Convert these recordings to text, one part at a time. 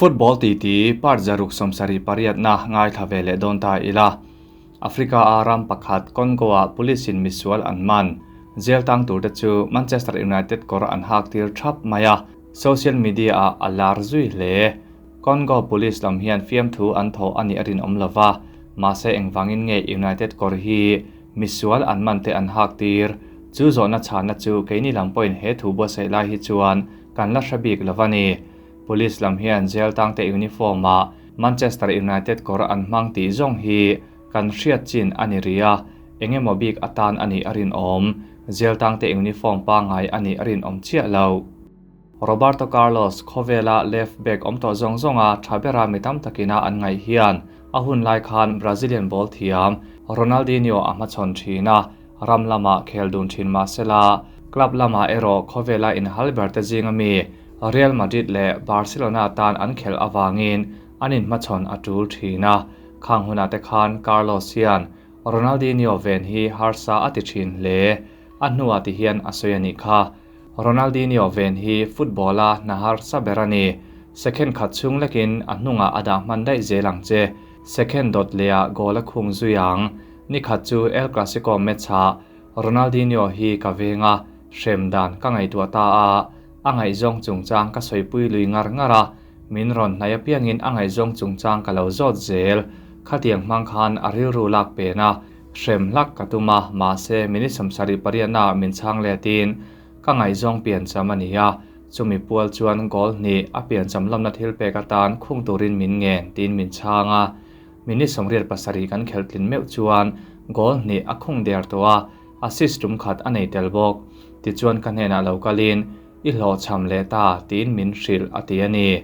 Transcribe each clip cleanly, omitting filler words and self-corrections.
Football titi part 178na ngaithla ve leh dawn ta ila. Africa a ram pakhat Congo ah police in misual an man. Jail tang tur te chu Manchester United kawr an hak tir thap mai a, social media ah a lar zui hle. Congo police lam hian fiamthu an thawh a nih a rinawm lova, mahse engvangin nge United kawr hi misual an man te an hak tir? Chu zawhna chhanna chu keini lam pawhin he thu buatsaih lai hi chuan kan la hre bik lova ni. Police lam hian jail tangte uniform ah Manchester United kawr an hmang tih zawng hi kan hriat chin a ni rih a, eng emaw bik atan a nih a rinawm. Jail tangte uniform pangngai a nih a rinawm chiah lo. Roberto Carlos khawvela left back awm tawh zawng zawnga tha bera mi tam takina an ngaih hian a hun lai khan Brazilian ball thiam Ronaldinho a hmachhawn thin a, ram lamah khel dun thin mah sela club lamah erawh khawvela inhal ber te zinga mi Real Madrid leh Barcelona tan an khelh avangin an inhmachhawn a tul thin a, khang hunah te khan Carlos hian Ronaldinho ven hi harsa a ti thin hle. A hnuah ti hian a sawi a nih kha. Ronaldinho ven hi football-a hna harsa ber a ni. Second khat chhung lekin a hnungah a dah hman daih zel ang che. Second dawt lehah goal a khung zui ang. Ni khat chu El Clasico match-ah Ronaldinho hi ka veng a, hrem dan ka ngaihtuah ta a, a ngaihzawng chungchang ka sawipui lui ngar ngar a, min rawn hnaih apiangin a ngaihzawng chungchang ka lo zawt zel. Khatiang hmang khan a rilru lak pen a, hrem hlak ka tum a, mahse minute 78 ah min chhang letin ka ngaihzawng piancham a ni a, chumi pual chuan goal hnih a piancham lamna thil pek atan khung turin min ngen tiin min chhang a. Minute 87 kan khelh tlin meuh chuan goal hnih a khung der tawh a, assist tum khat a nei tel bawk. Tichuan ka hnenah lo kalin, I hlawhchham leh ta tiin min hrilh a ti a ni.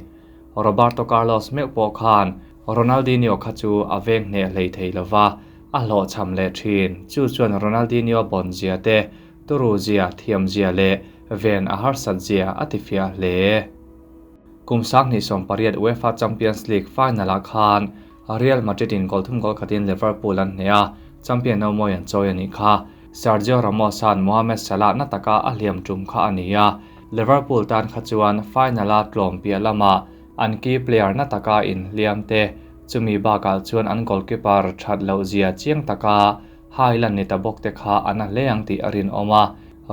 Roberto Carlos meuh pawh khan Ronaldinho kha chu a veng hneh hlei thei lo va, a hlawhchham leh thin. Chu chuan Ronaldinho bawn zia te, turu zia, thiam zia leh ven a harsat zia a ti fiah hle. Kum 2018 UEFA Champions League final-ah khan Real Madrid-in goal thum goal khatin Liverpool an hneh a, champion no mawi an chawi a nih kha. Sergio Ramos-a'n Mohamed Salah na taka a hliam tum kha a ni a, Liverpool tan kha chuan final-a tlawm piah lamah an key player na taka inhliam te, chumi bakah chuan an goalkeeper that loh zia chiang taka highland ni ta bawk te kha a na hle ang tih a rinawm a.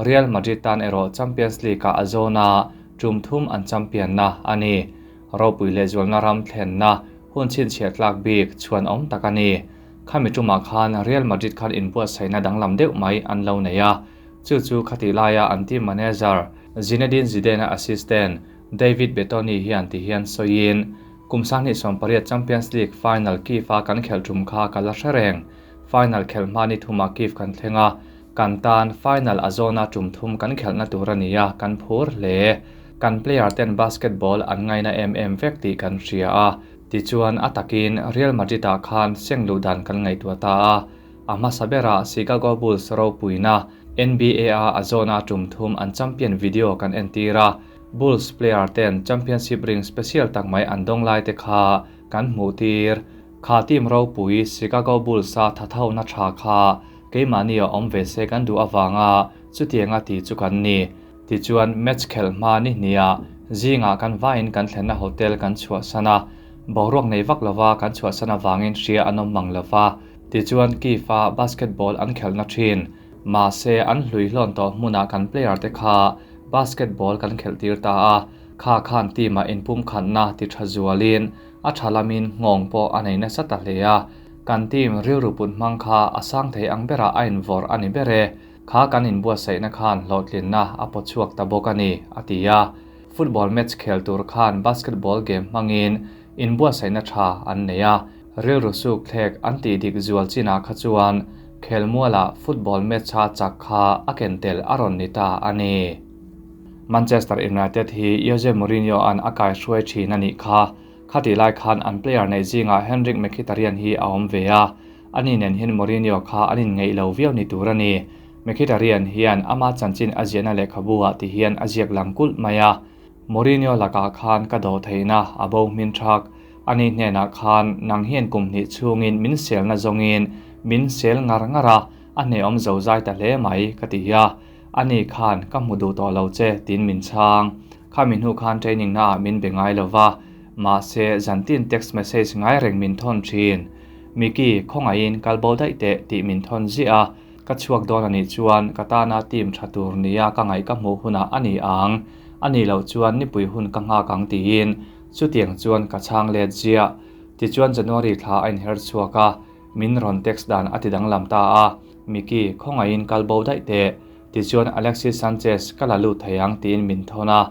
Real Madrid tan erawh Champions League-ah a zawn a, tum thum an champion-na a ni. Ropui lehzualna ram thlenna hun chhinchhiah tlak bik chhuan awm tak a ni. Khami tumah khan Real Madrid khan inbuatsaihna danglam deuh mai an lo nei a, chu chu khatih laia an team manager Zinedine Zidane-a assistant David Bettoni hian ti hian sawiin, Kum 2018 Champions League final Kiev-a kan khelh tum kha ka la hre reng. Final khelh hma ni thumah Kiev kan thleng a, Kan tan final a zawna tum thum kan khelhna tur a ni a, kan phur hle. Kan player ten basketball an ngaina em em vek tih kan hria a, tichuan a takin Real Madrid ah khan seng luh dan kan ngaihtuah ta a. A hmasa berah Chicago Bulls ropuina NBA a a zawna tum thum an champion video kan entir a, Bulls player ten championship ring special tak mai an dawng lai te kha kan hmuh tir. Kha team ropui Chicago Bulls a thathona tha kha Keimahni a awm ve se kan duh avanga chutianga ti chu kan ni. Tichuan, match khelh hma ni hniah zingah kan vaiin kan thlenna hotel kan chhuahsan a, boruak nei vak lova kan chhuahsan avangin hria an awm mang lova. Tichuan, Kyiv-a basketball an khelhna thin. Mahse, an hlui hlawn tawh hmunah kan player te kha basketball kan khelh tir ta a, kha khan team-ah inpumkhatna ti tha zualin a tha lamin nghawng pawh a nei nasa ta hle a. Kan team rilru put hmang kha a sang thei ang berah a invawrh a ni ber e. Kha kan inbuatsaihna khan hlawhtlinna a paw chhuak ta bawk a ni, a ti a. Football match khel tur khan basketball game hmangin inbuatsaihna tha an nei a. Rilru suk thlek an tih dik zual chinah kha chuan khelmualah football match-a chak kha a ken tel a rawn ni ta a ni. Manchester United hi Jose Mourinho-a'n a kaihruai thin a nih kha. Khatih lai khan an player neih zingah Henrikh Mkhitaryan hi a awm ve a, ani nen hian Mourinho kha an inngeih lo viau ni tur a ni. Mkhitaryan hian ama chanchin a ziahna lehkhabu ah ti hian a ziak lang kulh mai a, Mourinho lakah khan ka dawh theihna a bo hmin thak. Ani hnenah khan nang hian kum hnih chhungin min selna zawngin min sel ngar ngar a, a hnehawm zo zai ta hle mai ka ti a. Ani khan ka hmu duh tawh lo che tiin min chhang. Khami hnu khan training naah min be ngai lo va. Mahse, zantin text message ngai reng min thawn thin. Micky, khawngaihin kal bo daih teh tih min thawn ziah a, ka chhuak dawn a nih chuan ka tana team tha tur nia ka ngaih ka hmuh hunah a ni ang, a nih loh chuan nipui hun ka nghak ang tiin chutiang chuan ka chhang let ziah. Tichuan January thla a inher chhuak a, min rawn text dan a ti danglam ta a, Micky, khawngaihin kal bo daih teh, tichuan Alexis Sanchez ka la lut thei ang tiin min thawn a,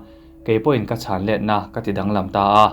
kei pawhin ka chhan letna ka ti danglam ta a,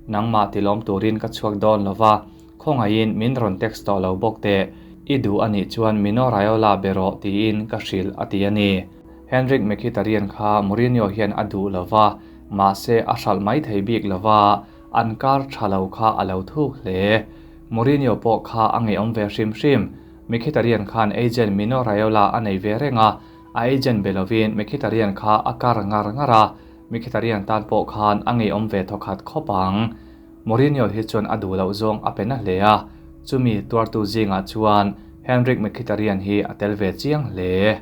nangmah tilawm turin ka chhuak dawn lo va, khawngaihin min rawn text tawh lo bawk teh, i duh a nih chuan Mino Raiola be rawh tiin ka hrilh a ti a ni. Henrik Mkhitaryan kha Mourinho hian a duh lo va, mahse a hralh mai thei bik lo va, an kar tha lo kha a lo thuk hle. Mourinho pawh kha a ngeiawm ve hrim hrim. Mkhitaryan khan agent Mino Raiola a nei ve reng a, a agent be lovin Mkhitaryan kha a kar ngar ngar a, Mkhitaryan tan pawh khan a ngeiawm ve thawkhat khawp ang. Mourinho hi chuan a duh loh zawng a pe na hle a, chumi tuartu zingah chuan Henrikh Mkhitaryan hi a tel ve chiang hle.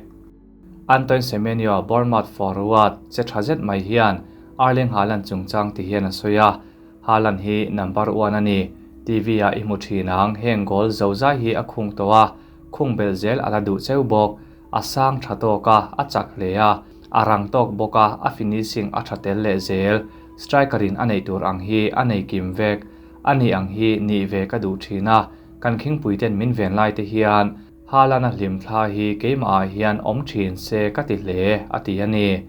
Antoine Semenyo, Bournemouth forward che tha zet mai hian Erling Haaland chungchang ti hian a sawi a, Haaland hi number one a ni, TV ah i hmu thin ang, heng goal zozai hi a khung tawh a, khung belh zel a la duh cheu bawk, a sang tha tawk a, a chak hle a, a rang tawk bawk a, a finishing a tha tel leh zel, striker in a neih tur ang hi a nei kim vek, a nih ang hi nih ve ka duh thin a, kan khingpui ten min ven lai te hian Haaland a hlim thla hi keimah ah hian awm thin se ka ti hle, a ti a ni.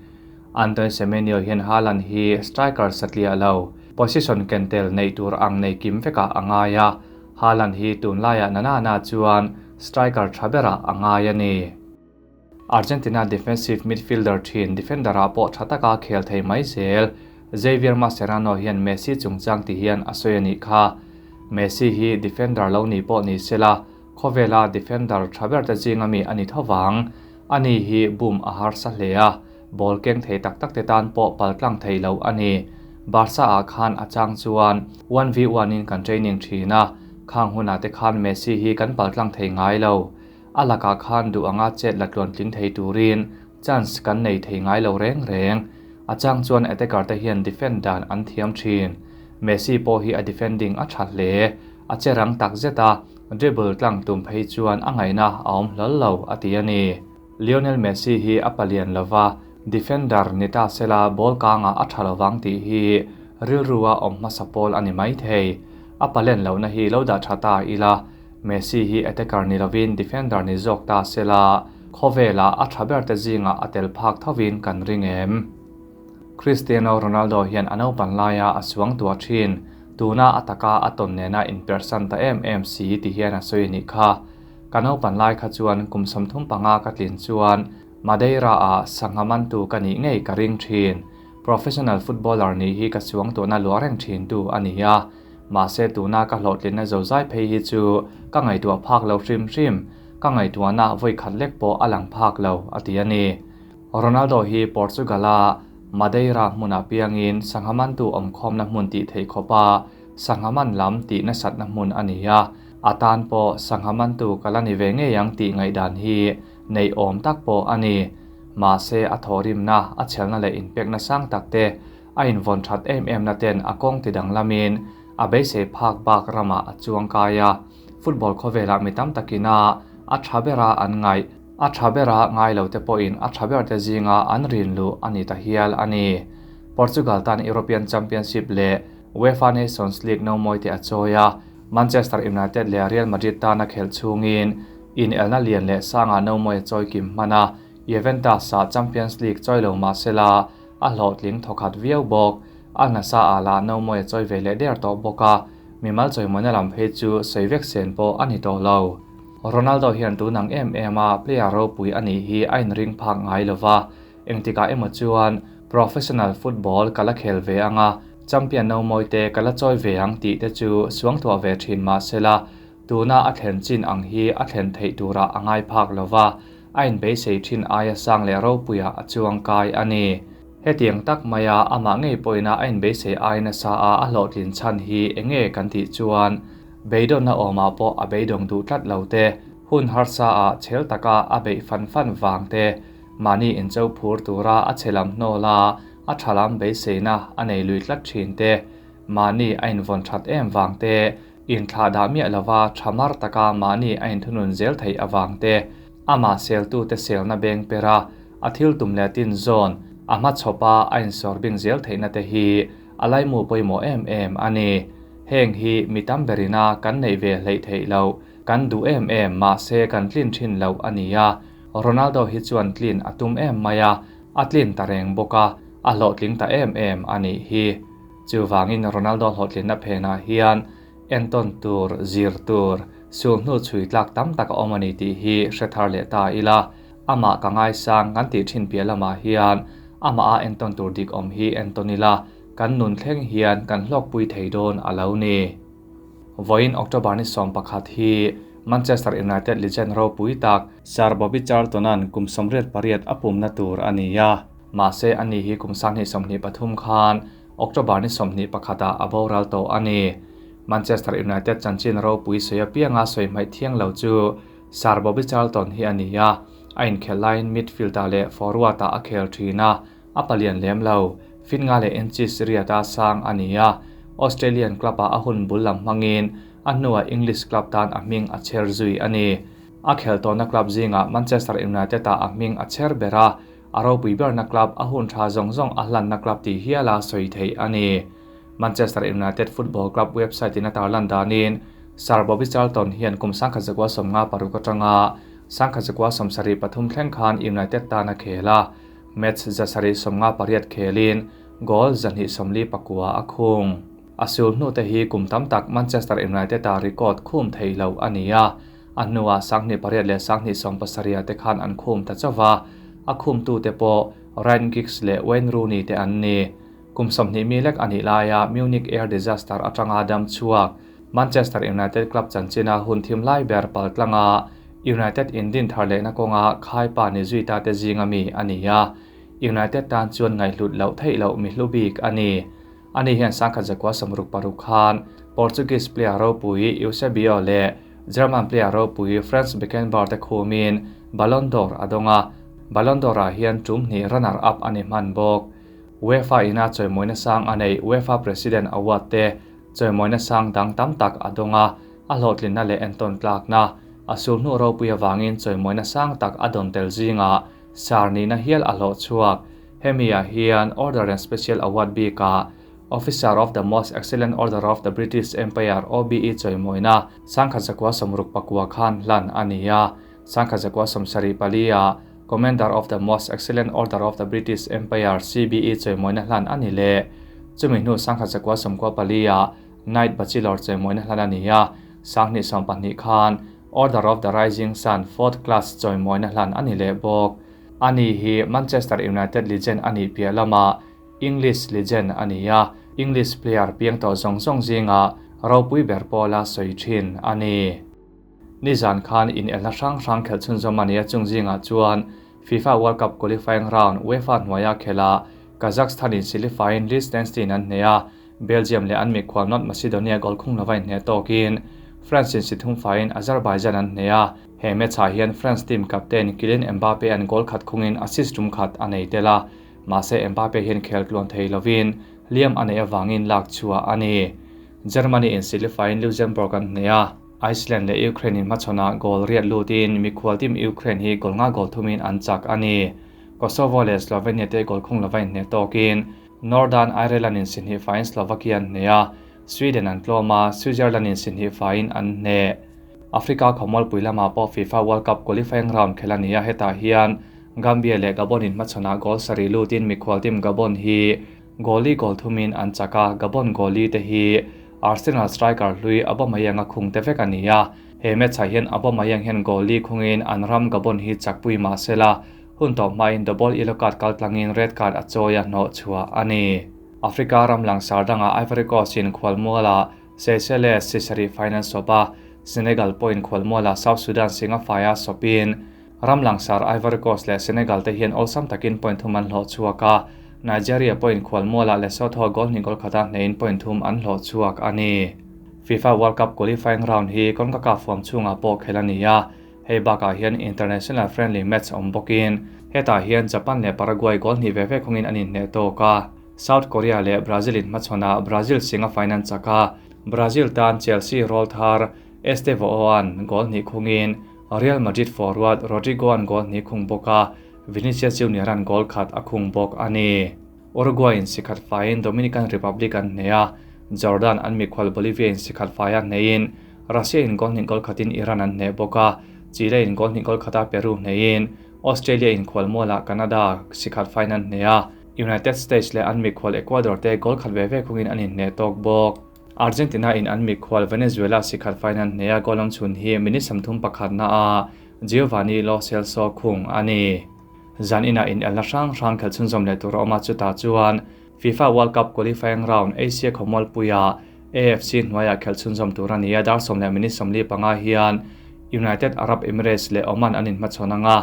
Antoine Semenyo hian Haaland hi striker satliah lo, position ken tel neih tur ang nei kim vekah a ngai a, Haaland hi tunlaiah Nanana chuan striker tha berah a ngai a ni. Argentina defensive midfielder thin defender-ah pawh tha taka khel thei mai zel. Javier Mascherano hian Messi chungchang ti hian a sawi a nih kha. Messi hi defender lo ni pawh ni sela, khawvela defender tha berte zinga mi a ni tho vang. Ani hi boom a harsa hle a, ball keng thei tak tak te tan pawh paltlang thei lo a ni. Barca-ah khan a chang chuan 1v1 in kan training thin a, khang hunah te khan Messi hi kan paltlang thei ngai lo. A lakah khan duh anga chet la tluan tling thei turin chance kan nei thei ngai lo reng reng. A chang chuan attacker te hian defend dan an thiam thin. Messi pawh hi a defending a tha hle. A che rang tak zet a, dribble tlang tum phei chuan a ngaihna a awm hlawl lo a ti a ni. Lionel Messi hi a palian lova, defender ni ta sela ball kangah a tha lovang tih hi rilrua awm hmasa pawl a ni maithei. A palen lohna hi lo dah tha ta ila, Messi hi attacker ni lovin defender ni zawk ta sela, khawvelah a tha berte zingah a tel phak thovin kan ring em? Cristiano Ronaldo hian a naupan laia a suang tuah thin, tuna a taka a tawn nena inpersan ta em em si ti hian a sawi a nih kha. Ka naupan lai kha chuan kum 35 ka tlin chuan Madeira-ah sangha mantu ka nih ngei ka ring thin. Professional footballer nih hi ka suang tuahna luah reng thintu a ni a. Mahse tuna ka hlawhtlinna zozai phei hi chu ka ngaihtuah phak lo hrim hrim, ka ngaihtuahna vawi khat lek pawh a lang phak lo, a ti a ni. Ronaldo hi Portugal-a Madeira hmunah piangin sangha mantu awmkhawmna hmun tih theih khawpa sangha man lam tih nasatna hmun a ni a, a tan pawh sangha mantu ka la ni ve ngei ang tih ngaihdan hi neih awm tak pawh a ni. Mahse a thawhrimna, a chhelna leh inpekna sang tak te A invawn that em em na ten a kawng ti danglamin a beisei phak bak ramah a chuang kai a, football khawvelah mi tam takin a a tha bera an ngaih, a tha bera ngai lo te pawhin a tha ber te zinga an rin luh a ni ta hial a ni. Portugal tan European Championship leh UEFA Nations League nomawi te a chawi a, Manchester United leh Real Madrid tana khelh chhungin inelna lian leh sangah nomawi a chawi kim hman a, Juventus-ah Champions League chawi lo mah sela A hlawhtling thawkhat viau bawk. A hnasa ah lah nomawi a chawi ve leh der tawh bawk a, mimal chawimawina lam phei chu sawi vek sen pawh a ni tawh lo. Ronaldo hian tun ang em em a player ropui a nih hi a inring phak ngai lo va, engtikah emaw chuan professional football ka la khel ve ang a, champion nomawi te ka la chawi ve ang tih te chu suangtuah ve thin mah sela, tuna a thlen chin ang hi a thlen theih turah a ngai phak lo va, A inbeisei thin aia sang leh ropuiah a chuang kai a ni. Hetiang tak maia amah ngei pawhina a inbeisei ai nasa a a hlawhtlin chhan hi enge kan tih chuan beidawnna awmah pawh a beidawng duh tlat lo te, hun harsa ah chhel taka a beih fan fan vang te, mahni incho phur tura a chhe lam hnawl a a tha lam beiseina a nei lui tlat thin te. Mahni a invawn that em vang te, inthlahdah miah lova tha mar taka mahni a inthunun zel theih avang te, amah seltute selna beng pera a thil tum leh tin zawn a hmachhawpa a insawrbing zel theihna te hi a laimu pawimawh em em a ni. Heng hi mi tam berina kan neih ve hleih theih loh, kan duh em em mahse kan tlin thin loh a ni a. Ronaldo hi chuan tlin a tum em mai a, a tlin ta reng bawk a, a hlawhtling ta em em a nih hi. Chuvangin Ronaldo hlawhtlinna phenah hian entawn tur, zir tur, sulhnu chhui tlak tam tak a awm a ni tih hi hre thar leh ta ila, amah ka ngaisang kan tih thin piah lamah hian amah a entawn tur dik awm hi entawn ila, kan nun thleng hian kan hlawkpui thei dawn a lo ni. Vawiin October ni 11 hi Manchester United legend ropui tak Sir Bobby Charlton-a'n kum 88 a pumna tur a ni a. Mahse ani hi kum 2023 khan October ni 21 ah a boral tawh a ni. Manchester United chanchin ropui sawi apianga sawi hmaih thiang lo chu Sir Bobby Charlton hi a ni a, a inkhelh laiin midfield-ah leh forward-ah a khel thin a, a palian lem lo. Finga leh inches riata sang a ni a, Australian club-ah a hun bul lam hmangin a hnuah English club tan a hming a chher zui a ni. A khelh tawhna club zingah Manchester United-ah a hming a chher ber a, a ropui berna club a hun tha zawng zawng a hlanna club tih hiala sawi theih a ni. Manchester United Football Club website-in a tarlan danin Sir Bobby Charlton hian kum 1956 atanga 1973 thleng khan United tan a khel a, match 758 khelin goal 249 a khung. A sul hnu te hi kum tam tak Manchester United-a record khum thei lo a ni a, a hnuah 2008 leh 2017 te khan an khum ta chauh a, a khumtute pawh Ryan Giggs leh Wayne Rooney te an ni. Kum 20 mi lek a nih laia Munich Air Disaster atanga dam chhuak Manchester United club chanchina hun thim lai ber paltlanga United in din thar lehna kawnga khaipa ni zui ta te zinga mi a ni a, United tan chuan ngaihhlut loh theih loh mi hlu bik a ni. Ani hian 1966 khan Portuguese player ropui Eusebio leh German player ropui Franz Beckenbauer te khumin Ballon d'Or a dawng a, Ballon d'Or-ah hian tum hnih runner-up a ni hman bawk. UEFA ina chawimawina sang a neih UEFA President Award te chawimawina sang dang tam tak a dawng a, a hlawhtlinna leh entawn tlakna a sulhnu ropui avangin chawimawina sang tak a dawn tel zingah sar nihna hial a hlawh chhuak. Hemi-ah hian Order and Special Award bikah Officer of the Most Excellent Order of the British Empire OBE chawimawina 1969 khan hlan a ni a, 1974-ah Commander of the Most Excellent Order of the British Empire CBE chawimawina hlan a ni leh. Chumi hnu 1994-ah Knight Bachelor chawimawina hlan a ni a, 2022 khan Order of the Rising Sun Fourth Class chawimawina hlan a ni leh bawk. Ani hi Manchester United legend a nih piah lamah English legend a ni a, English player piang tawh zawng zawng zinga ropui ber pawla sawi thin a ni. Nizan khan inelna hrang hrang khelh chhunzawm a ni a, chung zingah chuan FIFA World Cup qualifying round UEFA hnuaia khelha Kazakhstan in silifain Liechtenstein an hneh a, Belgium leh an mikhual North Macedonia goal khung lova inhneh tawkin France in si thum faiin Azerbaijan an hneh a, he match-ah hian France team captain Kylian Mbappe an goal khat khungin assist tum khat a nei tel a, mahse Mbappe hian khel tluan thei lovin hliam a neih avangin lak chhuah a ni. Germany in silifain Luxembourg an hneh a, Iceland leh Ukraine in hmachhawnah goal riat lutin mikhual team Ukraine hi goal nga goal thumin an chak a ni. Kosovo leh Slovenia te goal khung lova inhneh tawkin Northern Ireland in si hnih faiin Slovakia an hneh a, Sweden an tlawm a, Switzerland in si hnih faiin an hneh. Africa khawmualpui lamah pawh FIFA World Cup qualifying round khelh a ni a, hetah hian Gambia leh Gabon in hmachhawnah goal sarih lutin mikhual team Gabon hi goalie goal thumin an chak a, Gabon goalie te hi Arsenal striker hlui Aubameyang a khung te vek a ni a, he match-ah hian Aubameyang hian goalie khungin an ram Gabon hi chakpui mahsela hun tawh hmain double yellow card kaltlangin red card a chawi a hnawh chhuah a ni. Africa ram langsar dangah Ivory Coast in khualmualah Seychelles si sarih final sawp a, Senegal pawhin khualmualah South Sudan singa faia sawpin ram langsar Ivory Coast leh Senegal te hian awlsam takin point thum an hlawh chhuak a, Nigeria pawhin khualmualah Lesotho goal hnih goal khata hnehin point thum an hlawh chhuak a ni. FIFA World Cup qualifying round hi CONCACAF huam chhungah pawh khelh a ni a, hei bakah hian international friendly match awm bawkin hetah hian Japan leh Paraguay goal hnih ve ve khawngin an inhneh tawk a. South Korea leh Brazil in hmachhawnah Brazil singa fain an chak a, Brazil tan Chelsea rawlthar Estevao-a'n goal hnih khungin Real Madrid forward Rodrygo-a'n goal hnih khung bawk a, Vinicius Junior-a'n goal khat a khung bawk a ni. Uruguay in sikhat faiin Dominican Republic an hneh a, Jordan an mikhual Bolivia in sikhat faia hnehin Russia in goal hnih goal khatin Iran an hneh bawk a, Chile in goal hnih goal khata Peru hnehin Australia in khualmualah Canada sikhat faiin an hneh a, United States leh an mikhual Ecuador te goal khat ve ve khungin an inhneh tawk bawk. Argentina in an mikhual Venezuela sikhat faiin an hneh a, goal awm chhun hi minute 30 pakhatna a Giovanni Lo Celso khung a ni. Zan inah inelna hrang hrang khelh chhunzawm leh tur a awm a, chutah chuan FIFA World Cup qualifying round Asia khawmualpuia AFC hnuaiah khelh chhunzawm tur a ni a, dar sawm leh minute 45 hian United Arab Emirates leh Oman an inhmachhawn ang a,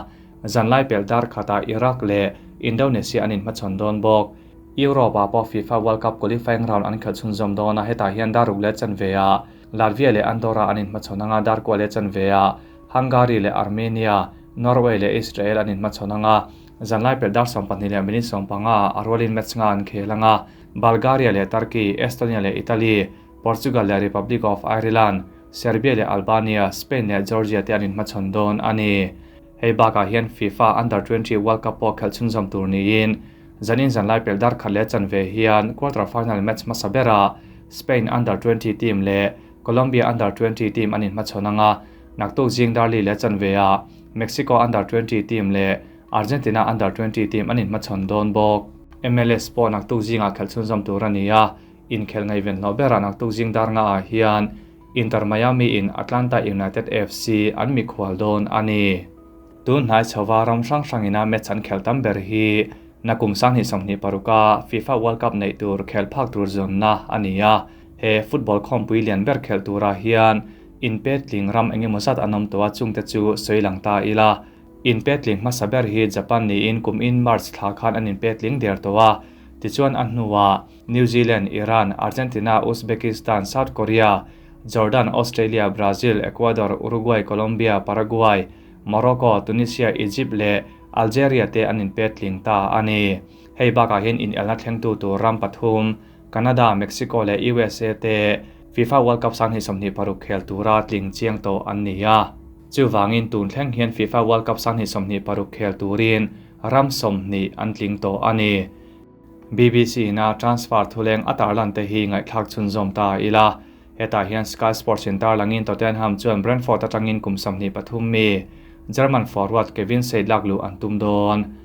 zanlai pelh dar khatah Iraq leh Indonesia an inhmachhawn dawn bawk. Europe-ah pawh FIFA World Cup qualifying round an khelh chhunzawm dawn a, hetah hian dar ruk leh chanve-ah Latvia leh Andorra an inhmachhawn ang a, dar kua leh chanve-ah Hungary leh Armenia, Norway leh Israel an inhmachhawn ang a, zanlai pelh dar 12 leh minute 15 a rualin match nga an khel ang a, Bulgaria leh Turkey, Estonia leh Italy, Portugal leh Republic of Ireland, Serbia leh Albania, Spain leh Georgia te an inhmachhawn dawn a ni. Hei bakah hian FIFA Under 20 World Cup pawh khelh chhunzawm tur niin zanin zanlai pelh dar khat leh chanve hian quarter final match hmasa berah Spain Under 20 team leh Colombia Under 20 team an inhmachhawn ang a, naktuk zing darli leh chanveah Mexico Under 20 team leh Argentina Under 20 team an inhmachhawn dawn bawk. MLS pawh naktuk zingah khelh chhunzawm tur a ni a, inkhel ngaihven hlawh berah naktuk zing dar ngaah hian Inter Miami in Atlanta United FC an mikhual dawn a ni. Tun hnai chhova ram hrang hrangina match an khelh tam ber hi nakum 2026-a FIFA World Cup neih tur khel phak tur zawnna a ni a. He football khawmpui lian ber khelh turah hian inpetling ram engemaw zat an awm tawh a, chungte chu sawi lang ta ila. Inpetling hmasa ber hi Japan niin kum in March thla khan an inpetling der tawh a, tichuan a hnuah New Zealand, Iran, Argentina, Uzbekistan, South Korea, Jordan, Australia, Brazil, Ecuador, Uruguay, Colombia, Paraguay, Morocco, Tunisia, Egypt leh Algeria te an inpetling ta a ni. Hei bakah hian inelna thlengtu tur ram pathum, Canada, Mexico leh USA te FIFA World Cup 2026 khel tura tling chiang tawh an ni a. Chuvangin tun thleng hian FIFA World Cup 2026 khel turin ram 20 an tling tawh a ni. BBC na transfer thuleng a tarlan te hi ngaihthlak chhunzawm ta ila. Hetah hian Sky Sports in tarlangin Tottenham chuan Brentford atangin kum 23 mi German forward Kevin Seid lakluh an tum dawn.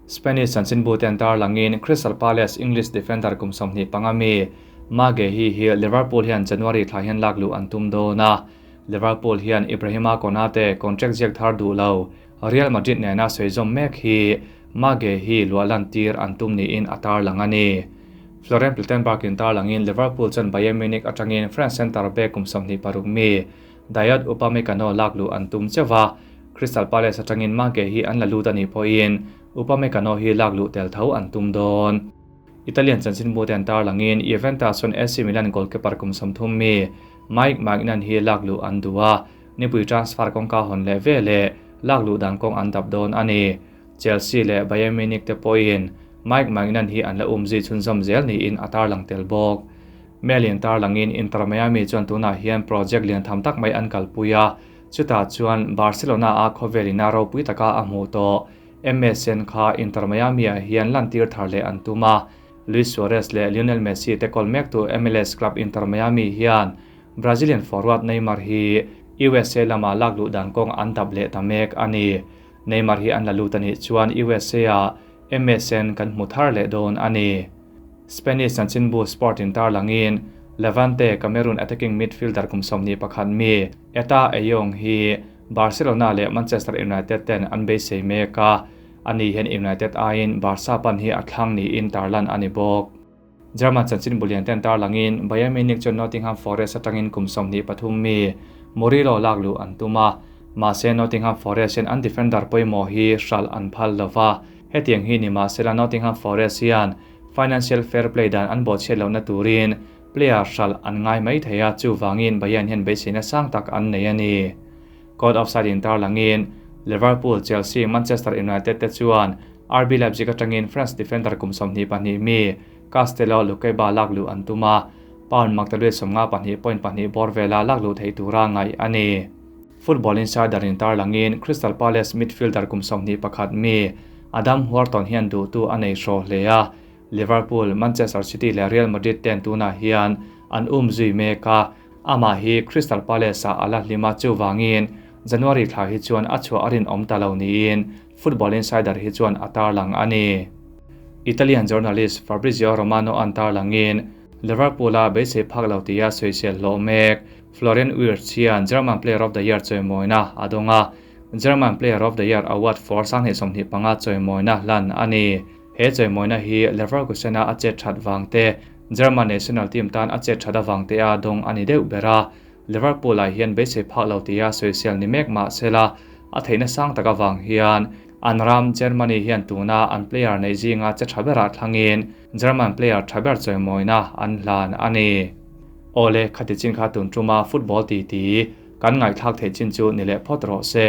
Spanish chanchinbu ten tarlangin Crystal Palace English defender kum 25 mi Maguehi hi Liverpool hian January thla hian lakluh an tum dawn a. Liverpool hian Ibrahima Konate contract ziak thar duh lo Real Madrid nena sawi zawm mek hi Maguehi luah tir an tum niin a tarlang a ni. Florian Plettenberg in tarlangin Liverpool chuan Bayern Munich atangin France centre back kum 26 mi Dayot Upamecano lakluh an tum chewa. Crystal Palace atangin Maguehi an la lut ani pawhin Upamecano hi lakluh tel tho an tum dawn. Italian chanchinbu te an tarlangin Juventus chuan AC Milan goalkeeper kum 30 mi Mike Maignan hi lakluh an duh a, nipui transfer kawngka hawn leh ve leh lakluh dan kawng an dap dawn a ni. Chelsea leh Bayern Munich te pawhin Mike Maignan hi an la umzui chhunzawm zel niin a tarlang tel bawk. Mail in tarlangin Inter Miami chuan tunah hian project lian tham tak mai an kalpui a, chutah chuan Barcelona a khawvelina ropui taka a hmuh tawh MSN kha Inter Miami ah hian lan tir thar leh an tum a. Luis Suarez leh Lionel Messi te kawl mek tu MLS club Inter Miami hian Brazilian forward Neymar hi USA lama lakluh dan kawng an dap leh ta mek a ni. Neymar hi an la lut ani chuan USA a MSN kan hmu thar leh dawn a ni. Spanish chanchinbu Sport in tarlangin Levante Cameroon attacking midfielder kum 21 mi Eta Eyong hi Barcelona leh Manchester United ten an beisei mek a, ani hian United aiin Barca pan hi a thlang niin tarlan ani bawk. German chanchinbu lian ten tarlangin Bayern Munich chuan Nottingham Forest atangin kum 23 mi Murillo lakluh an tum a, mahse Nottingham Forest hian an defender pawimawh hi hral an phal lova. Hetiang hi ni mahsela Nottingham Forest hian financial fair play dan an bawhchhiat lohna turin player hral an ngai mai thei a, chuwangin Bayern hian beiseina sang tak an nei a ni. Code offside in tarlangin Liverpool, Chelsea, Manchester United te chuan RB Leipzig atangin France defender kum 22 mi Castello Lukeba lakluh an tum a, pound maktaluai 52.2 bawr vela lakluh theih tura ngaih a ni. Football Insider in tarlangin Crystal Palace midfielder kum 21 mi Adam Wharton hian duhtu a nei hraw hle a, Liverpool, Manchester City leh Real Madrid ten tunah hian an um zui mek a, amah hi Crystal Palace ah a la hlim a, chuvangin January thla hi chuan a chhuah a rinawm ta lo niin Football Insider hi chuan a tarlang a ni. Italian journalist Fabrizio Romano an tarlangin Liverpool a beisei phak lo tia sawisel hlawh mek Florian Wirtz hian German Player of the Year chawimawina a dawng a, German Player of the Year award for 2025 chawimawina hlan a ni. He chawimawina hi Leverkusen-a a chet that vang te, German national team tan a chet that avang te a dawng a ni deuh ber a. Liverpool-ah hian beisei phak lo tia sawisel ni mek mah sela, a theihna sang tak avang hian an ram Germany hian tuna an player neih zinga che tha berah thlangin German player tha ber chawimawina an hlan a ni. Awle, khati chin kha tun tuma football titi kan ngaihthlak theih chin chu ni leh phawt rawh se.